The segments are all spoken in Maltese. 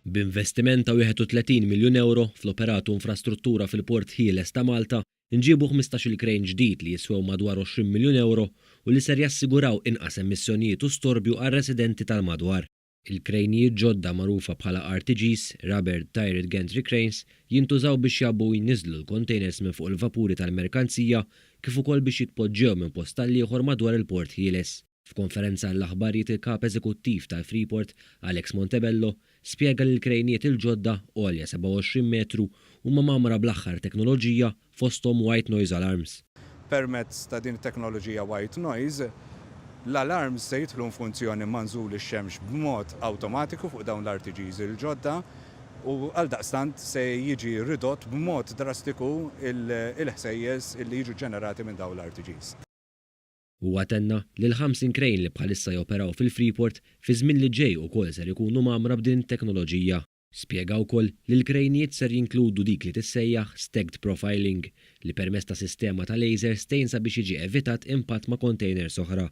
B'investiment ta' 31 miljun ewro fl-operat u infrastruttura fil-Port Ħieles ta' Malta, nġiebu ħmistax-il krejn ġdid li jiswew madwar 20 miljun ewro u li ser jassiguraw inqas emissjonijiet u storbju għar-residenti tal-madwar. Il-krejnijiet ġodda magħrufa bħala RTGs, Rubber Tyred Gantry Cranes, jintużaw biex jgħabbu u jniżżlu l-kontejners minn fuq il-vapuri tal-merkanzija kif ukoll biex jitpoġġew minn post għall-ieħor madwar il-Port Ħieles. F'konferenza għall-aħbarijiet il-Kap Eżekuttiv tal-Freeport, Alex Montebello, spjega li l-krejnijiet il-ġodda, għolja 27 metru, huma mgħammra bl-aħħar teknoloġija fosthom white noise alarms. Permezz ta' din it-teknoloġija white noise, l-alarms se jidħlu infunzjoni ma' nżul ix-xemx b'mod awtomatiku fuq dawn l-RTGs il-ġodda u għaldaqstant se jiġi ridott b'mod drastiku l-ħsejjes li jiġu ġġenerati minn dawn l-RTGs. Huwa tenna li l-50 crane li bħalissa joperaw fil-Freeport, fiż-żmien li ġej ukoll ser ikunu mgħammra b'din it-teknoloġija. Spjega wkoll li l-krejnijiet ser jinkludu dik li tissejjaħ stacked profiling, li permezz ta' sistema ta' lasers tgħin sabiex jiġi evitat impatt ma' containers oħra.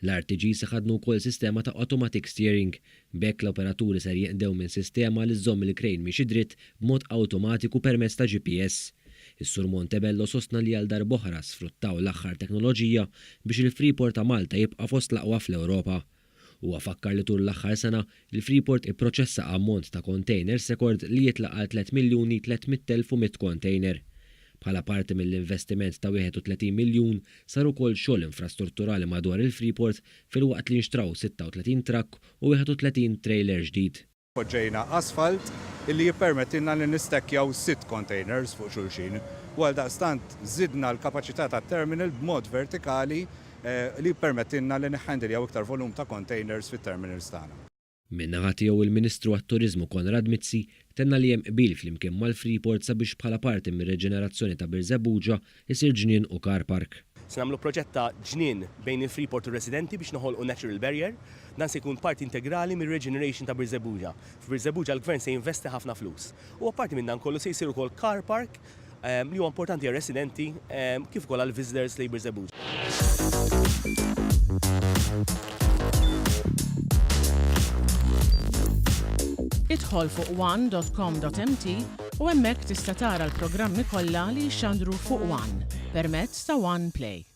L-RTGs iħaddnu wkoll sistema ta' automatic steering, b'hekk l-operaturi ser jinqdew minn sistema li żżomm il-crane miexi dritt b'mod awtomatiku permezz ta' GPS. Is-Sur Montebello sostna li għal darb'oħra sfruttaw l-aħħar teknoloġija biex il-Freeport ta' Malta jibqa' fost l-aqwa fl-Ewropa. Huwa fakkar li tul l-aħħar sena, il-Freeport ipproċessa ammont ta' containers rekord li jitlaq għal 3,300,100 container. Bħala parti mill-investiment ta' 31 miljun, sar ukoll xogħol infrastrutturali madwar il-Freeport filwaqt li nxtraw 36 trakk u 31 trailer ġdid. Poġġejna asfalt illi jippermettilna li nistekkjaw sitt containers fuq xulxin u għaldaqstant żidna l-kapaċità tat-terminal b'mod vertikali li jippermettilna li niħħendiljaw iktar volum ta' containers fit-terminals tagħna. Min-naħa tiegħu il-Ministru għat-Turiżmu Konrad Mizzi tenna li hemm qbil flimkien mal-Freeport sabiex bħala parti mir-reġenerazzjoni ta' Birżebbuġa jsir ġnien u car park. Se nagħmlu proġett ta' ġnien bejn il-Freeport u r-residenti biex noħolqu natural barrier. Dan se jkun parti integrali mir-regeneration ta' Birżebbuġa. F'Birżebbuġa l-Gvern se jinvesti ħafna flus. U apparti minn dan kollu se jsir ukoll car park li huwa importanti għar-residenti kif ukoll għall-visitors lejn Birżebbuġa. Idħol fuq one dot com dot mt u hemmhekk tista' tara l-programmi kollha li jixxandru fuq one permezz ta' One Play.